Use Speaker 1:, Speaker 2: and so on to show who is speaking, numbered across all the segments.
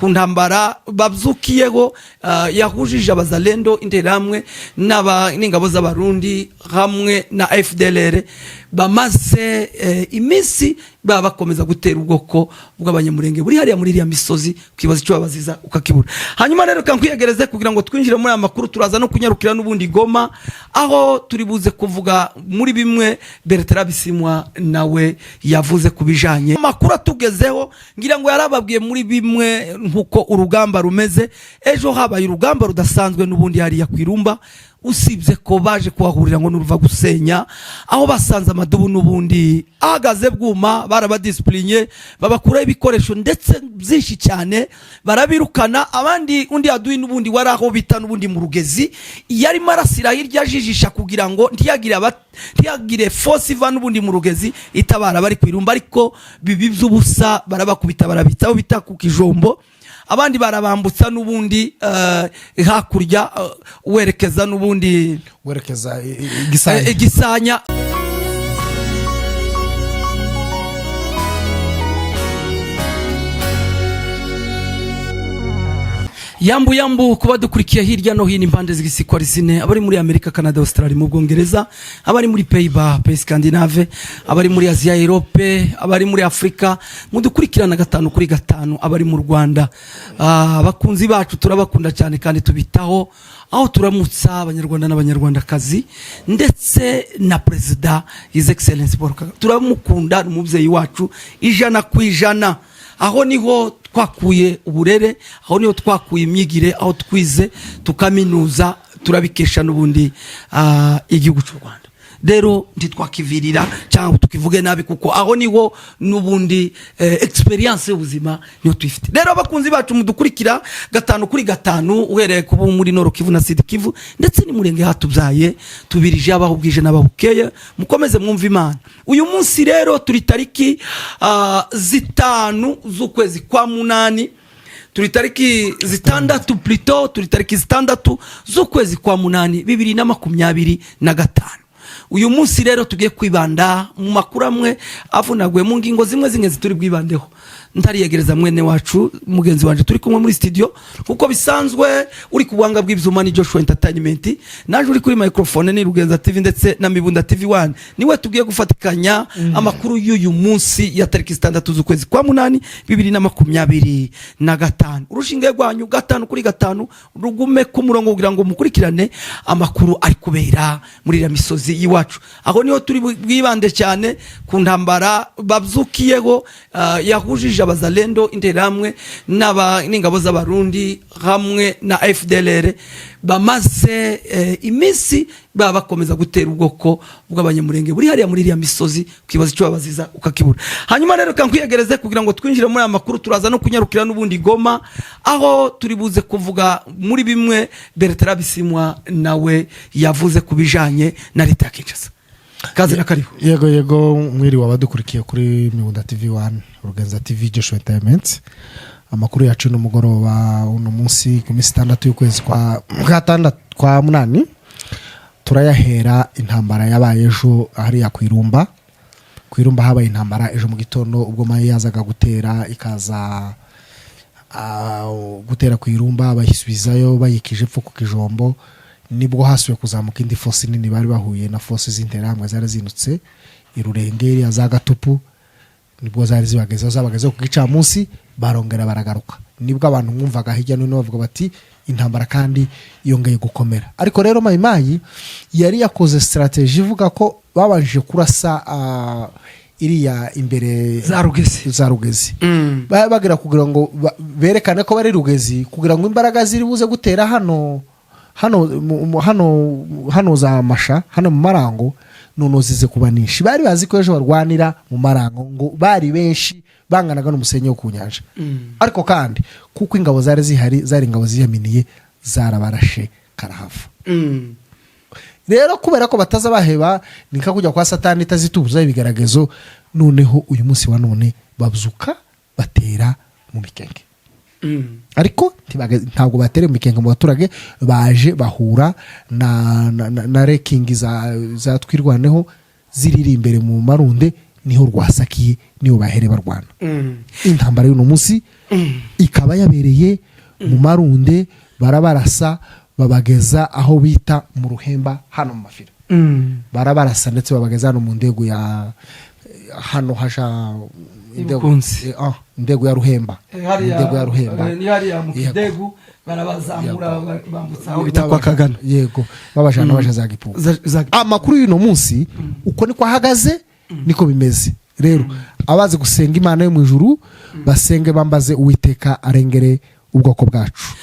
Speaker 1: Ku ntambara babyukiyeho yahujije Abazalendo, Interahamwe n'ingabo z'Abarundi hamwe na FDLR, bamaze iminsi baba bakomeza gutera ubwoko bw'Abanyamurenge buri hariya muri iriya misozi, ukibaza icyo babaziza ukakibura. Hanyuma rero reka nkwiyegereze kugira ngo twinjire muri aya makuru. Turaza no kunyarukira n'ubundi Goma, aho turi buze kuvuga muri bimwe Bertrand Bisimwa nawe yavuze ku bijanye amakuru atugezeho. Ngira ngo yarababwiye muri bimwe nkuko urugamba rumeze. Ejo habaye urugamba rudasanzwe n'ubundi hariya ku Irumba, usibye ko baje kuhahurira ngo n'uruva gusenya, aho basanze amadubu n'ubundi ahagaze bwuma. Barabadisipulinye, babakuraho ibikoresho ndetse byinshi cyane, barabirukana. Abandi, undi aduyi n'ubundi wari aho bita n'ubundi mu Rugezi, yarimo arasira hirya ajijisha kugira ngo ntiyagire force iva n'ubundi mu Rugezi itabara bari ku Irumba, ariko bibi by'ubusa, barabakubita, barabitsa aho bita ku Kijombo. Abandi barabambutsa n'ubundi hakurya, werekeza n'ubundi
Speaker 2: werekeza Igisanya.
Speaker 1: Igisanya. Yambu yambu kuba dukurikiye hirya no hino impande z'isi ko ari zine: abari muri Amerika, Canada, Australia, mu Bwongereza, abari muri Pays-Bas, pays Scandinave, abari muri Aziya, Europe, abari muri Afurika, mudukurikirana gatanu kuri gatanu, abari mu Rwanda. Abakunzi bacu turabakunda cyane kandi tubitaho, aho turamutsa Abanyarwanda n'Abanyarwandakazi, ndetse na Perezida His Excellence Paul Kagame. Turamukunda, ni umubyeyi wacu 100%. Aho niho twakuye uburere, aho niho twakuye imyigire, aho twize tukaminuza, turabikesha n'ubundi igihugu cy'u Rwanda. Rero ntitwakivirira cyangwa tukivuge nabi, kuko aho niho n'ubundi experience y'ubuzima niho tuyifite. Rero abakunzi bacu mudukurikira gatanu kuri gatanu, uhereye kuba muri Nord Kivu na Sud Kivu ndetse n'Umurenge hatubyaye, tubirije abaho bwije n'ababukeye, mukomeze mwumve Imana. Uyu munsi rero turi tariki 5 z'ukwezi kwa munani, turi tariki 6 plutôt, turi tariki 6 z'ukwezi kwa munani 2025. Uyu munsi rero tugiye kwibanda mu makuru amwe avunaguye, mu ngingo zimwe z'ingenzi turi bwibandeho. Ntariyegereza mwene wacu, mugenzi wanje turi kumwe muri studio, kuko bisanzwe uri ku buhanga bw'ibyuma ni Joshua Entertainment, naje uri kuri microphone ni Rugenza TV ndetse na Mibunda TV 1, niwe tugiye gufatikanya amakuru y'uyu munsi ya tariki 6 z'ukwezi kwa munani 2025. Urushinge rwanyu gatanu kuri gatanu rugume ku murongo kugira ngo mukurikirane amakuru ari kubera muri iriya misozi y'iwacu. Aho niho turi bwibande cyane ku ntambara babyukiyeho yahujije Abazalendo, Interahamwe n'ingabo z'Abarundi hamwe na FDLR, bamaze iminsi baba bakomeza gutera ubwoko bw'Abanyamurenge buri hariya muri iriya misozi, ukibaza icyo babaziza ukakibura. Hanyuma rero reka nkwiyegereze kugira ngo twinjire muri aya makuru. Turaza no kunyarukira n'ubundi Goma, aho turi buze kuvuga muri bimwe Bertrand Bisimwa nawe yavuze ku bijanye na leta ya Kinshasa. Kaze na karibu.
Speaker 2: Yego yego, mwiriwe abadukurikiye kuri Mibunda TV 1, Rugenza TV, Joshua Entertainment. Amakuru yacu n'umugoroba uno munsi ku minsi 6 y'ukwezi kwa gatandatu kwa munani, turayahera intambara yabaye ejo hariya ku Irumba. Ku Irumba habaye intambara ejo mu gitondo, ubwo Mayi yazaga gutera, ikaza gutera ku Irumba, bayisubizayo bayikije epfo ku Kijombo. Nibwo hasubiye kuzamuka indi force nini, bari bahuye na force z'Interahamwe zari zinutse i Rurengeri za Gatupu, nibwo zari zibagezeho, zabagezeho ku gicamunsi, barongera baragaruka. Nibwo abantu mwumvaga hirya no hino bavuga bati intambara kandi yongeye gukomera. Ariko rero Mayimayi yari yakoze strategy ivuga ko babanje kurasa iriya imbere
Speaker 1: za Rugezi.
Speaker 2: Za Rugezi. Bagira kugira ngo berekane ko bari Rugezi, kugira ngo imbaraga ziri buze gutera hano hano hano hano za Masha, hano mu Marango, none zize kuba nyinshi. Bari bazi ko ejo barwanira mu Marango, ngo bari benshi banganaga n'umusenyi wo ku nyanja. Ariko kandi kuko ingabo zari zihari zari ingabo ziyaminiye, zarabarashe karahava. Rero kubera ko bataza baheba, ni nka kujya kwa Satani itazitubuza ibigaragazo. Noneho uyu munsi wa none babyuka batera mu Mikenke, ariko ntabwo batera mu Mikenke mu baturage. Baje bahura na rekingi za Twirwaneho ziriri imbere mu Marunde. Niho rwasakiye, niho bahere barwana. Intambara y'uno munsi ikaba yabereye mu Marunde, barabarasa babageza aho bita mu Ruhemba hano mu Mafira. Barabarasa ndetse babageza hano mu ndego ya hano hasha indego.
Speaker 1: Ibukunzi.
Speaker 2: Indego ya Ruhemba. Indego ya Ruhemba.
Speaker 1: Ni hariya mu
Speaker 2: Yego.
Speaker 1: Kidegu, barabazamura bambutsa aho bita kwa Kagana.
Speaker 2: Yego, babajana baja za Gipupu. Amakuru y'uno munsi uko niko ahagaze, niko bimeze. Rero abazi gusenga Imana yo mu ijuru basenge, bambaze Uwiteka arengere ubwoko bwacu,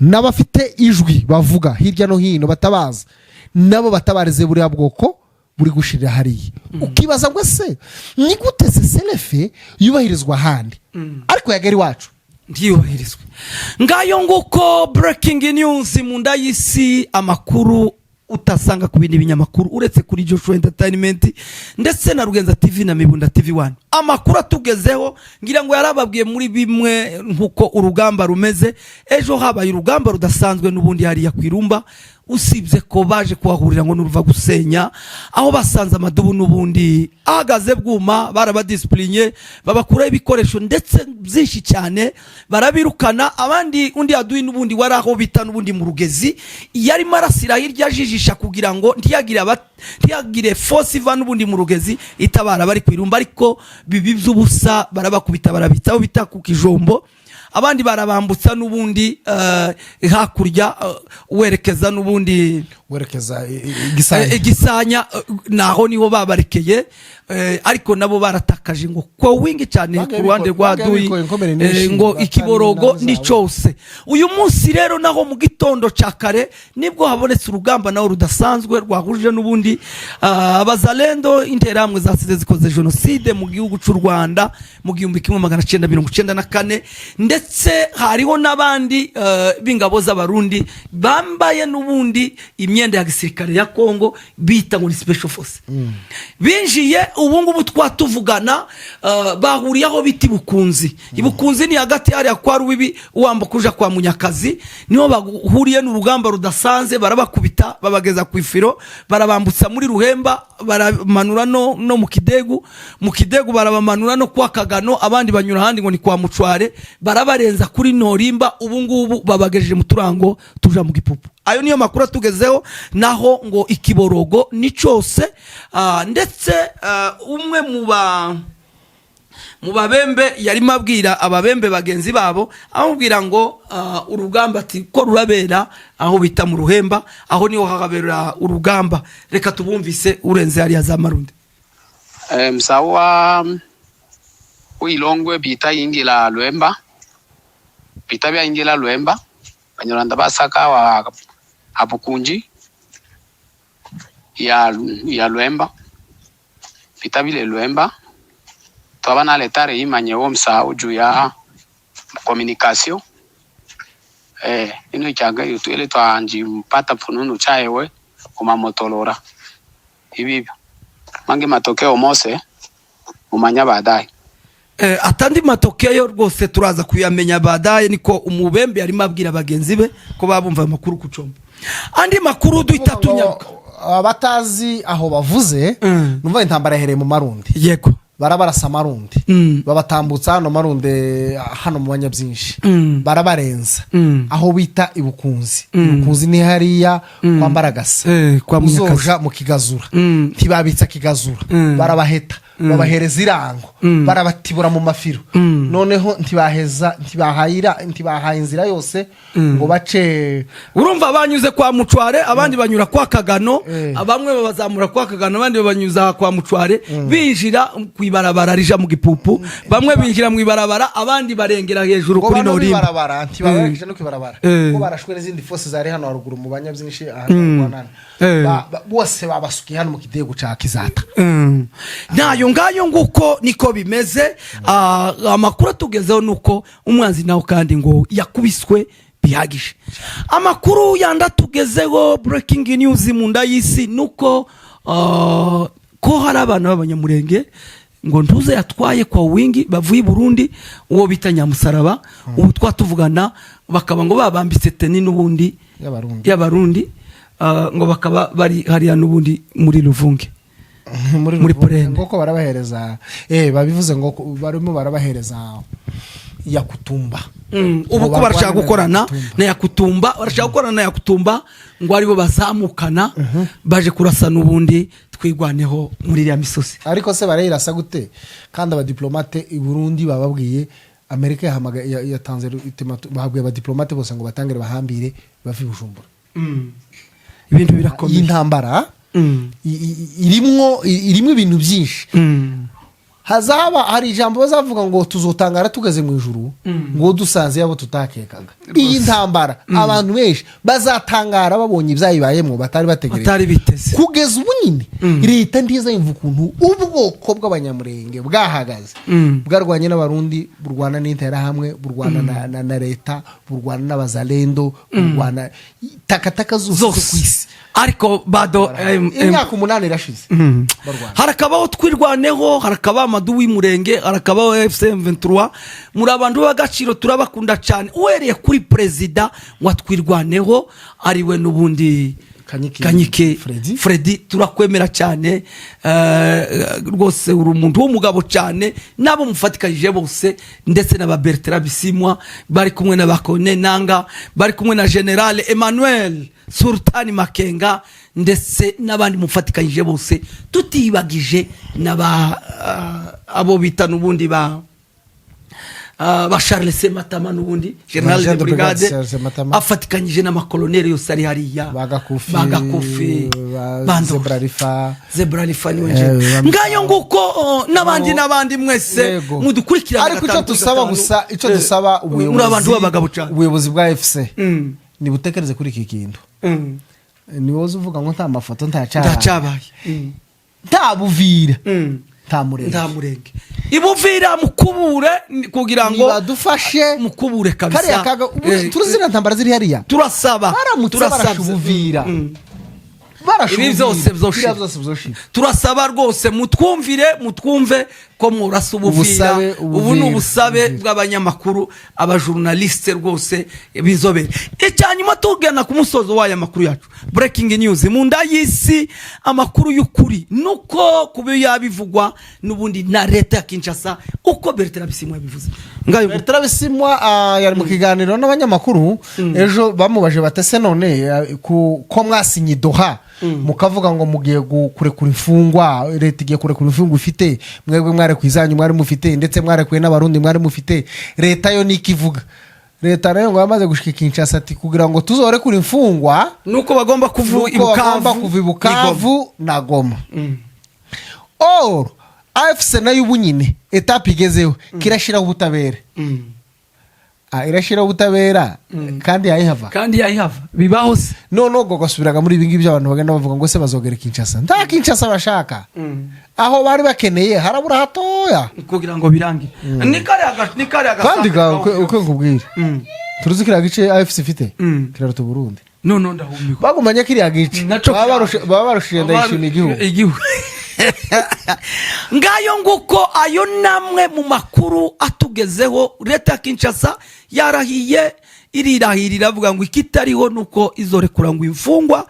Speaker 2: n'abafite ijwi bavuga hirya no hino batabaza, nabo batabarize buriya bwoko buri gushirira hariya. Ukibaza ngo ese ni gute cessez-le-feu yubahirizwa ahandi ariko yagera iwacu
Speaker 1: ntiyubahirizwe? Ngayo nguko, breaking news mu nda y'isi, amakuru utasanga ku bindi binyamakuru uretse kuri Joshua Entertainment ndetse na Rugenza TV na Mibunda TV 1. Amakuru atugezeho, ngira ngo yarababwiye muri bimwe nkuko urugamba rumeze. Ejo habaye urugamba rudasanzwe n'ubundi hariya ku Irumba, usibye ko baje kuhahurira ngo n'uruva gusenya, aho basanze amadubu n'ubundi ahagaze bwuma. Barabadisipulinye, babakuraho ibikoresho ndetse byinshi cyane, barabirukana. Abandi, undi aduyi n'ubundi wari aho bita n'ubundi mu Rugezi, yarimo arasira hirya ajijisha kugira ngo ntiyagire force iva n'ubundi mu Rugezi itabara bari ku Irumba, ariko bibi by'ubusa, barabakubita barabitsa aho bita ku Kijombo. Abandi barabambutsa n'ubundi hakurya, werekeza n'ubundi
Speaker 2: werekeza Igisanya.
Speaker 1: Igisanya, naho niho babarekeye, ariko nabo baratakaje ngo ko wingi cyane
Speaker 2: Bagiye
Speaker 1: ku ruhande rwa
Speaker 2: bagiye
Speaker 1: Duyi.
Speaker 2: bikoye inkomere nyinshi,
Speaker 1: ngo
Speaker 2: batari
Speaker 1: ikiborogo
Speaker 2: n'abo
Speaker 1: ni
Speaker 2: zabo.
Speaker 1: cyose. Uyu munsi rero naho mu gitondo cya kare nibwo habonetse urugamba naho rudasanzwe rwahuje n'ubundi abazalendo, interahamwe zasize zikoze jenoside mu gihugu cy'u Rwanda mu 1994, ndetse hariho n'abandi b'ingabo z'Abarundi bambaye n'ubundi imyenda ya gisirikare ya Congo bita ngo ni special force, binjiye. Ubu ngubu twatuvugana bahuriye aho bita Ibukunzi. Ibukunzi ni hagati hariya kwa Rubibi, wambuka uja kwa Munyakazi, niho bahuriye n'urugamba rudasanze. Barabakubita babageza ku ifiro, barabambutsa muri Ruhemba, baramanura no mu Kidegu. Mu Kidegu barabamanura no kwa Kagano, abandi banyura ahandi ngo ni kwa Mucware, barabarenza kuri Norimba. Ubu ngubu babagejeje mu turango tuja mu Gipupu. Ayo niyo makuru atugezeho. Naho ngo ikiborogo ni cyose, ndetse umwe mu babembe yarimo abwira ababembe bagenzi babo, amubwira ngo urugamba ati ko rurabera aho bita mu Ruhemba, aho niho habera urugamba. Reka tubumvise urenze hariya za Marundi.
Speaker 3: Msawa uilongwe bita yingila Lwemba, bita byayingila Lwemba, Banyarwanda basaka wa abukunji ya Lwemba, bita bile Lwemba twaba naletare imanyewo msao juu ya communication ino changa ile twanji mpata fununu chaewe kumamotolora ibibyo mange matokeo mose umanya baadaye.
Speaker 1: Atandi matokeo rwose turaza kuyamenya baadaye, niko umubembe yarimo abwira bagenzi be ko babumva amakuru ku combo. Andi makuru duhita tunyaruka.
Speaker 2: Abatazi aho bavuze, numva intambara yahereye mu Marundi. Barabarasa Marundi, babatambutsa hano Marunde, hano mu Banyabyinshi, barabarenza aho bita Ibukunzi. Ibukunzi ni hariya kwa Mbaragasa.
Speaker 1: Kwa Munyakazi.
Speaker 2: Uzoja mu Kigazura. Ntibabitsa Kigazura, barabaheta babahereza irango, barabatibura mu mafiro. Noneho ntibaheza, ntibahayira, ntibahaye inzira yose ngo bace.
Speaker 1: Urumva banyuze kwa Mucware, abandi banyura kwa Kagano. Bamwe babazamura kwa Kagano, abandi babanyuza kwa Mucware, binjira ku ibarabara rija mu Gipupu. Bamwe binjira mu ibarabara, abandi barengera hejuru
Speaker 2: ngo
Speaker 1: kuri
Speaker 2: bano
Speaker 1: Norimba.
Speaker 2: bibarabara ntibabarekeje no kwibarabara, ko barashwe n'izindi force zari hano haruguru mu Banyabyinshi ahantu kwa nani. Bose babasukiye hano mu Kidego ca Kizata.
Speaker 1: Nayo ngayo nguko niko bimeze. Amakuru atugezeho nuko umwanzi nawe kandi ngo yakubiswe bihagije. Amakuru yandi atugezeho, breaking news mu nda y'isi, nuko ko hari abana b'Abanyamurenge ngo ntuze yatwaye kwa wingi bavuye i Burundi, uwo bita Nyamusaraba. Ubu twatuvugana bakaba ngo babambitse tenue n'ubundi
Speaker 2: y'Abarundi.
Speaker 1: Y'Abarundi, ngo bakaba bari hariya n'ubundi muri Ruvunge. Muri
Speaker 2: Ruvumbu,
Speaker 1: Purende.
Speaker 2: Ngo ko barabahereza, babivuze ngo barimo barabahereza Yakutumba.
Speaker 1: Ubu
Speaker 2: Ngo
Speaker 1: ko barashaka
Speaker 2: barwane na
Speaker 1: gukorana
Speaker 2: Yakutumba.
Speaker 1: na Yakutumba, barashaka gukorana na Yakutumba ngo aribo bazamukana baje kurasa n'ubundi Twigwaneho muri iriya misozi.
Speaker 2: Ariko se barayirasa gute kandi abadiplomate i Burundi bababwiye, Amerika yatanze ultimatum, babwiye abadiplomate bose ngo batangire bahambire bave i Bujumbura?
Speaker 1: Ibintu
Speaker 2: Iyi
Speaker 1: birakomeye.
Speaker 2: ntambara irimwo ibintu byinshi. Hazaba hari ijambo bazavuga ngo tuzotangara tugeze mu ijuru ngo dusanze yabo tutakekaga. Iyi ntambara abantu benshi bazatangara babonye ibyayibayemo batari bategereje,
Speaker 1: batari biteze.
Speaker 2: Kugeza ubu nyine leta ntiza yumva ukuntu ubwoko bw'Abanyamurenge bwahagaze, bwarwanye n'Abarundi, burwana n'Interahamwe, burwana na leta, burwana n'Abazalendo, burwana takataka zose zo ku
Speaker 1: Zose
Speaker 2: isi.
Speaker 1: Ariko bado
Speaker 2: Imyaka 8 irashize barwana.
Speaker 1: Harakabaho Twirwaneho, harakabaho Amadu w'Imurenge, harakabaho AFC M23. Muri abantu b'agaciro, turabakunda cyane, uhereye kuri perezida wa Twirwaneho ariwe n'ubundi
Speaker 2: Kanyike.
Speaker 1: Kanyike.
Speaker 2: Freddy.
Speaker 1: Freddy, turakwemera cyane. Rwose uri umuntu w'umugabo cyane n'abo mufatikanyije bose, ndetse na ba Bertrand Bisimwa bari kumwe na ba Kone Nanga, bari kumwe na General Emmanuel Sultani Makenga, ndetse n'abandi mufatikanyije bose, tutibagije na ba abo bita n'ubundi ba Charles Sematama, n'ubundi General
Speaker 2: Jean
Speaker 1: de
Speaker 2: de Brigade
Speaker 1: Brigade
Speaker 2: Charles Sematama.
Speaker 1: afatikanyije n'amakoloneli yose ari hariya.
Speaker 2: Bagakufi.
Speaker 1: Bagakufi.
Speaker 2: Ba
Speaker 1: Bandori.
Speaker 2: Zebralifa.
Speaker 1: Zebralifa niwe. Nje ngayo nguko, n'abandi n'abandi mwese
Speaker 2: Yego.
Speaker 1: mudukurikirana
Speaker 2: Ariko icyo
Speaker 1: gatanu kuri
Speaker 2: dusaba
Speaker 1: gatanu.
Speaker 2: gusa, icyo dusaba ubuyobozi,
Speaker 1: Muri abantu b'abagabo cyane.
Speaker 2: ubuyobozi bwa AFC nibutekereze kuri iki kintu. Ni wowe uvuga ngo nta mafoto, nta cyabaye.
Speaker 1: Ndacyabaye.
Speaker 2: Nta Buvira, nta Murenge.
Speaker 1: Nta Murenge, ibuvira mukubure kugira ngo
Speaker 2: Nibadufashe.
Speaker 1: mukubure kabisa.
Speaker 2: Kariya kaga tuzi ziriya ntambara ziri hariya.
Speaker 1: Turasaba.
Speaker 2: Baramutse
Speaker 1: Turasabye.
Speaker 2: barashe Ubuvira, barashe
Speaker 1: Ibi
Speaker 2: Ubuvira,
Speaker 1: byose vyoshira.
Speaker 2: biriya byose vyoshira.
Speaker 1: Turasaba rwose mutwumvire, mutwumve ko murasa Ubuvira.
Speaker 2: Ubusabe,
Speaker 1: Ubu ni
Speaker 2: Ubuvira.
Speaker 1: ubusabe bw'abanyamakuru, abajournaliste rwose b'inzobere. Icyanyuma, tugana ku musozo w'aya makuru yacu, breaking news mu nda y'isi, amakuru y'ukuri nuko kuba yabivugwa n'ubundi na leta ya Kinshasa, uko Bertrand Bisimwa yabivuze ngayo.
Speaker 2: Bertrand Bisimwa yari mu kiganiro n'abanyamakuru ejo, bamubaje batese none ko mwasinye Doha mukavuga ngo mugiye kurekura imfungwa, leta igiye kurekura imfungwa ifite, mwebwe mwarekuye izanyu mwari mufite, ndetse mwarekuye n'Abarundi mwari mufite, leta yo niko ivuga? Leta nayo ngo yamaze gushika Kinshasa, ati kugira ngo tuzorekure imfungwa
Speaker 1: nuko bagomba kuva i
Speaker 2: nuko bagomba
Speaker 1: Bukavu
Speaker 2: kuva i Bukavu na Goma. Or AFC nayo ubu nyine étape igezeho kirashyiraho ubutabera. Irashyiraho ubutabera kandi yayihava.
Speaker 1: Kandi yayihava, bibaho se?
Speaker 2: None ubwo gasubiraga muri ibi ngibi abantu bagenda bavuga ngo se bazogera Kinshasa, nta Kinshasa bashaka, aho bari bakeneye harabura hatoya
Speaker 1: kugira ngo birangire. Ni kariya
Speaker 2: Kandi
Speaker 1: gasanzwe
Speaker 2: uko nkubwira, turuzi kiriya gice AFC ifite kiraruta Uburundi.
Speaker 1: None ndahumirwa.
Speaker 2: Bagumanye kiriya gice
Speaker 1: Naco
Speaker 2: baba barushije Ndayishimiye igihugu.
Speaker 1: Igihugu. Ngayo nguko, ayo namwe mu makuru atugezeho. Leta ya Kinshasa yarahiye, irirahira, iravuga ngo ikitariho nuko izorekura ngo imfungwa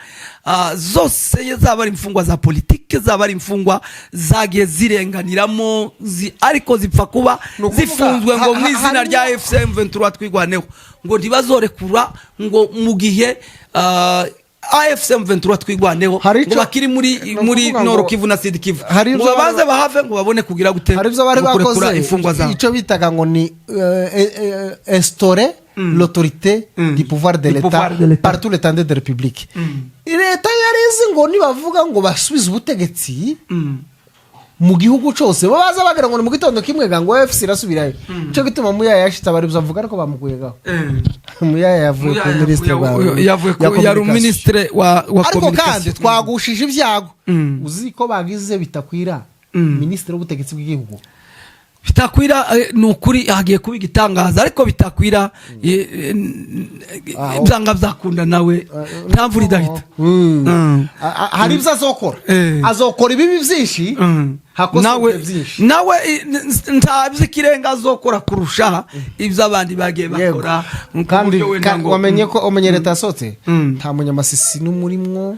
Speaker 1: zose, zaba ari imfungwa za politike, zaba ari imfungwa zagiye zirenganiramo ariko zipfa kuba
Speaker 2: Ni ukuvuga,
Speaker 1: zifunzwe ngo mu izina rya AFC M23 Twigwaneho, ngo ntibazorekura ngo mu gihe AFC M23 Twigwaneho
Speaker 2: Hari
Speaker 1: ngo bakiri muri
Speaker 2: ni
Speaker 1: muri
Speaker 2: ukuvuga
Speaker 1: Nord
Speaker 2: ngo
Speaker 1: Kivu na Sud Kivu,
Speaker 2: hari
Speaker 1: ngo
Speaker 2: ibyo
Speaker 1: babanze bahave ngo babone kugira gute?
Speaker 2: Hari ibyo bari
Speaker 1: Ngo kurekura
Speaker 2: bakoze,
Speaker 1: imfungwa zabo.
Speaker 2: icyo bitaga ngo ni instaurer l'autorité du pouvoir de
Speaker 1: Du
Speaker 2: l'État
Speaker 1: pouvoir de l'État.
Speaker 2: par tout l'étendue de la République. Leta yari izi ngo nibavuga ngo basubize ubutegetsi mu gihugu cyose, bo baza bagira ngo ni mu gitondo kimwe ga ngo AFC irasubirayo. Icyo gituma Muyaya yashitse abaribuza avuga, ariko bamukuyegaho. Muyaya yavuye ku minisitiri
Speaker 1: Yavuye
Speaker 2: ya
Speaker 1: ku yari
Speaker 2: communication.
Speaker 1: Minisitiri wa
Speaker 2: Ariko kandi
Speaker 1: communication.
Speaker 2: twagushije ibyago, uzi ko bagize Bitakwira minisitiri w'ubutegetsi bw'igihugu.
Speaker 1: Bitakwira, ni ukuri hagiye kuba igitangaza, ariko Bitakwira byanga byakunda nawe nta mvura idahita.
Speaker 2: Hari ibyo azokora, azokora ibibi byinshi, hakosorwe
Speaker 1: Nawe
Speaker 2: byinshi.
Speaker 1: nawe nta by'ikirenga azokora kurusha ibyo abandi bagiye bakora, ku
Speaker 2: Kandi
Speaker 1: buryo wenda
Speaker 2: wamenye ko umenye leta yasohotse, nta munyamasisi n'umurimwo.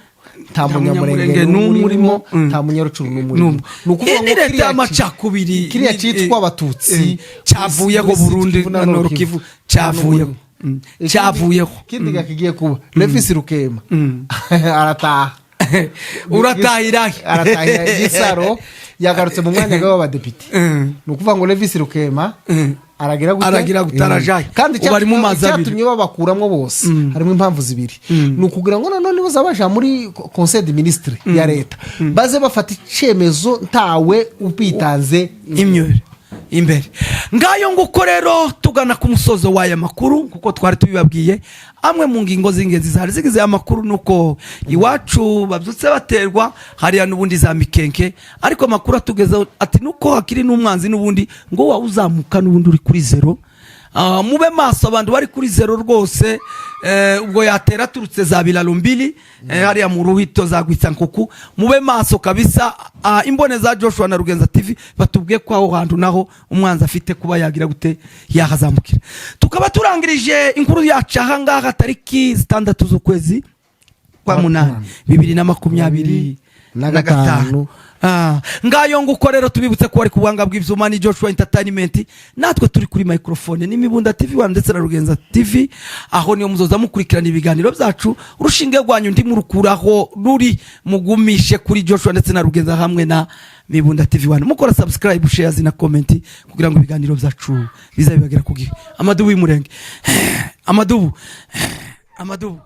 Speaker 2: Nta Munyamurenge n'umwe urimo, nta Munyarucuru n'umwe urimo.
Speaker 1: N'umwe.
Speaker 2: Ni ukuvuga
Speaker 1: Iyi
Speaker 2: ngo
Speaker 1: ni leta
Speaker 2: kiriya
Speaker 1: y'amacakubiri.
Speaker 2: Kiriya cyitwa Abatutsi
Speaker 1: Cyavuyeho
Speaker 2: muri
Speaker 1: Burundi
Speaker 2: Sud Kivu
Speaker 1: na Nord Kivu cyavuyeho. Cyavuyeho.
Speaker 2: Ikindi kigiye kuba, Levisi Rukema arataha.
Speaker 1: Uratahira he?
Speaker 2: Aratahira Gisaro, yagarutse mu mwanya w'abadepite. Ni ukuvuga ngo Levisi Rukema aragira gute?
Speaker 1: Aragira gute? Arajaye.
Speaker 2: Kandi
Speaker 1: Ubu ari mu mazi abiri.
Speaker 2: icyatumye babakuramo bose, harimo impamvu zibiri. Ni ukugira ngo noneho niba baja muri conseil de ministre ya leta, baze bafata icyemezo ntawe ubitanze.
Speaker 1: Imyore imbere. Ngayo nguko rero, tugana ku musozo w'aya makuru, kuko twari tubibabwiye amwe mu ngingo z'ingenzi zari zigize aya makuru, nuko iwacu babyutse baterwa hariya n'ubundi za Mikenke. Ariko amakuru atugezeho ati nuko hakiri n'umwanzi n'ubundi ngo wawuzamuka n'ubundi uri kuri zero. Mube maso abantu bari kuri zero rwose. Ubwo yatera aturutse za Bilalumbili, hariya mu Ruhito za Gwitsankuku. Mube maso kabisa. Imbone za Joshua na Rugenza TV batubwiye ko aho hantu naho umwanzi afite kuba yagira gute, yahazamukira. Tukaba turangirije inkuru yacu aha ngaha, tariki 6 z'ukwezi kwa 8, 2025.
Speaker 2: Na gatanu.
Speaker 1: Ngayo nguko rero, tubibutse ko wari ku buhanga bw'ibyuma ni Joshua Entertainment, natwe turi kuri microphone ni Mibunda TV One ndetse na Rugenza TV. Aho niyo muzoza mukurikirana ibiganiro byacu. Urushinge rwanyu ndimurukuraho ruri, mugumishe kuri Joshua ndetse na Rugenza hamwe na Mibunda TV One, mukora subscribe, share na comment kugira ngo ibiganiro byacu bizabibagera ku gihe. Amadubu y'umurenge, amadubu, amadubu.